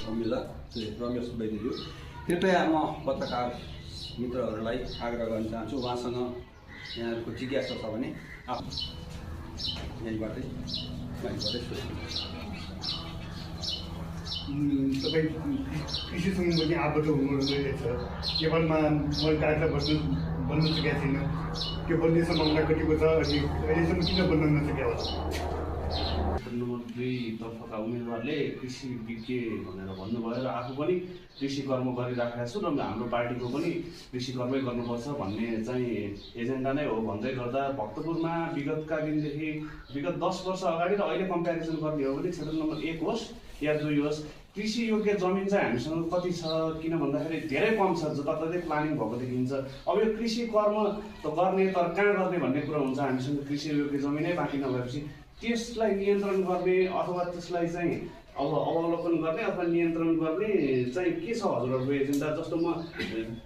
अमिला रमेश वैद्यज्यू, कृपया म पत्रकार मित्रहरूलाई आग्रह गर्न चाहन्छु, उहाँसँग यहाँहरूको जिज्ञासा छ भने यहीँबाटै सोध्नु। तपाईँ कृषिसँग पनि आबद्ध हुनुहुँदैछ। नेपालमा मल काटेर बन्न सकेका छैन, त्यो बन्ने सम्भावना कतिको छ अनि अहिलेसम्म किन बन्न नसकेको होला? नम्बर 2 तर्फका उम्मेदवारले कृषि विज्ञ भनेर भन्नुभयो र आफू पनि कृषि कर्म गरिराखेका छु र हाम्रो पार्टीको पनि कृषि कर्मै गर्नुपर्छ भन्ने चाहिँ एजेन्डा नै हो भन्दै गर्दा भक्तपुरमा विगतका दिनदेखि विगत 10 वर्ष अगाडि र अहिले कम्पेरिजन गर्ने हो भने क्षेत्र नम्बर 1 होस् या 2 होस्, कृषि योग्य जमिन चाहिँ हामीसँग कति छ? किन भन्दाखेरि धेरै कम छ, जताततै प्लानिङ भएको देखिन्छ। अब यो कृषि कर्म त गर्ने तर कहाँ गर्ने भन्ने कुरा हुन्छ। हामीसँग कृषि योग्य जमिनै बाँकी नभएपछि त्यसलाई नियन्त्रण गर्ने अथवा त्यसलाई चाहिँ अब अवलोकन गर्ने अथवा नियन्त्रण गर्ने चाहिँ के छ हजुरहरूको एजेन्डा? जस्तो म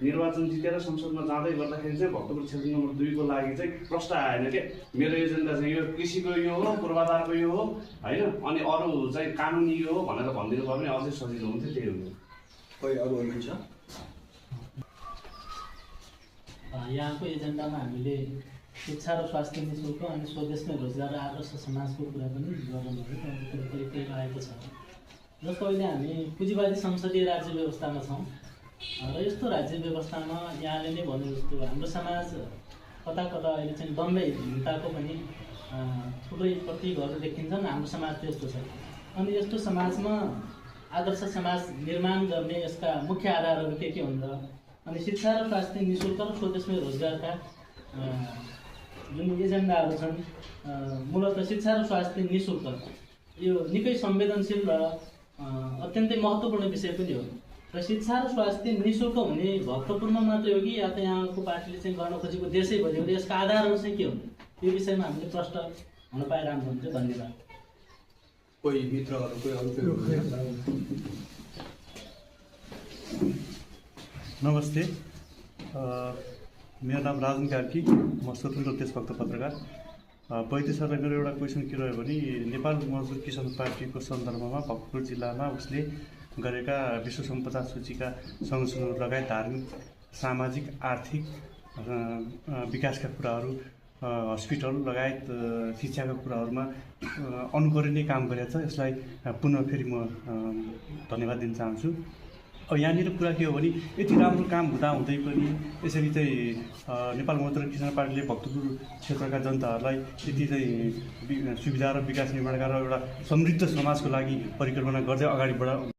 निर्वाचन जितेर संसदमा जाँदै गर्दाखेरि चाहिँ भक्तपुर क्षेत्र नम्बर 2 को लागि चाहिँ प्रश्न आएन के मेरो एजेन्डा चाहिँ यो कृषिको यो हो, पूर्वाधारको यो हो होइन, अनि अरू चाहिँ कानुनी यो हो भनेर भनिदिनु भयो भने अझै सजिलो हुन्थ्यो। त्यही हो। कोही अरू हुनुहुन्छ? यहाँको एजेन्डामा हामीले शिक्षा र स्वास्थ्य निःशुल्क अनि स्वदेशमै रोजगार र आदर्श समाजको कुरा पनि गर्नुभयो, आएको छ। जस्तो अहिले हामी पुँजीवादी संसदीय राज्य व्यवस्थामा छौँ र यस्तो राज्य व्यवस्थामा यहाँले नै भने जस्तो हाम्रो समाज कता कता अहिले चाहिँ द्वन्द्वहीनताको पनि थुप्रै प्रतीकहरू देखिन्छन्। हाम्रो समाज त्यस्तो छ अनि यस्तो समाजमा आदर्श समाज निर्माण गर्ने यसका मुख्य आधारहरू के हुन् र अनि शिक्षा र स्वास्थ्य निःशुल्क र स्वदेशमै रोजगारका जुन एजेन्डाहरू छन्, मूलतः शिक्षा र स्वास्थ्य निःशुल्क यो निकै संवेदनशील र अत्यन्तै महत्त्वपूर्ण विषय पनि हो। र शिक्षा र स्वास्थ्य निःशुल्क हुने भक्तपुरमा मात्रै हो कि या त यहाँको पार्टीले चाहिँ गर्न खोजेको देशैभरि हो? यसका आधारहरू चाहिँ के हुन्? यो विषयमा हामीले प्रश्न हुन पाए राम्रो हुन्थ्यो। धन्यवाद। कोही मित्रहरू कोही अरू? नमस्ते, मेरो नाम राजन कार्की, म स्वतन्त्र देशभक्त पत्रकार। वैद्य सरलाई मेरो एउटा क्वेसन के रह्यो भने नेपाल मजदुर किसान पार्टीको सन्दर्भमा भक्तपुर जिल्लामा उसले गरेका विश्व सम्पदा सूचीका संरक्षणहरू लगायत धार्मिक, सामाजिक, आर्थिक विकासका कुराहरू, हस्पिटल लगायत शिक्षाका कुराहरूमा अनुकरणीय काम गरेको छ। यसलाई पुनः फेरि म धन्यवाद दिन चाहन्छु। अब यहाँनिर कुरा के हो भने यति राम्रो काम हुँदाहुँदै पनि यसरी चाहिँ नेपाल मजदुर किसान पार्टीले भक्तपुर क्षेत्रका जनताहरूलाई यति चाहिँ सुविधा र विकास निर्माणका र एउटा समृद्ध समाजको लागि परिकल्पना गर्दै अगाडि बढा